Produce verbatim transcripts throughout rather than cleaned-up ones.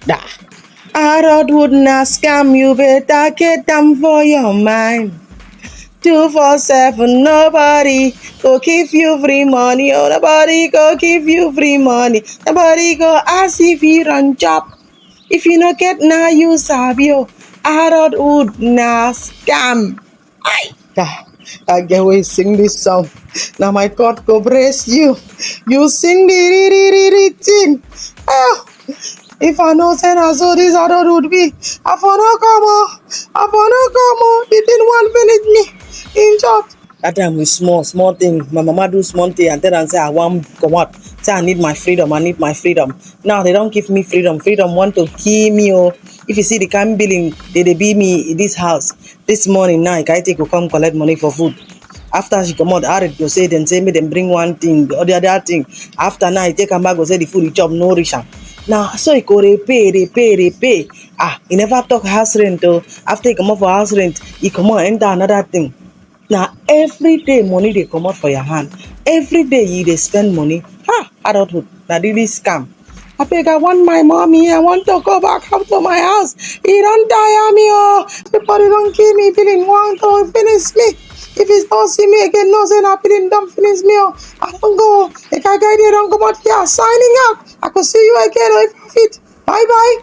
Da. Adulthood na scam, you better get them for your mind. Two four seven, nobody go give you free money. Oh, nobody go give you free money. Nobody go ask if you run job. If you no get now, you sabi. Oh, adulthood na scam. Aye. Ah, I get way sing this song. Now my God go bless you. You sing the ri ri ri ri thing. Ah, if I know say na so this adult would be, I for no come on. I for no come on. The thing won't finish me. In short. That time we small, small thing. My mama do small thing and tell and say I want come out. Say I need my freedom. I need my freedom. Now they don't give me freedom. Freedom want to kill me. Oh, if you see the kind billing they they be me in this house. This morning now, I take go come collect money for food. After she come out, Harriet go say them say me them bring one thing, the other other thing. After now, I take am back go say the food he chop no reach am. Now so he go dey pay, dey pay, dey pay. Ah, he never talk house rent though. After he come out for house rent, he come out enter another thing. Now every day money they come out for your hand. Every day you they spend money. Ha, adulthood, that really scam. I beg, I want my mommy. I want to go back home to my house. He don't tire me. Oh, everybody don't give me feeling. Want to finish me. If it's not see me again, no say na feeling don't finish me. Oh, I don't go. If I get there, don't come out here. Signing out. I could see you again. Oh, if I fit. Bye bye.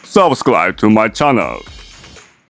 Subscribe to my channel.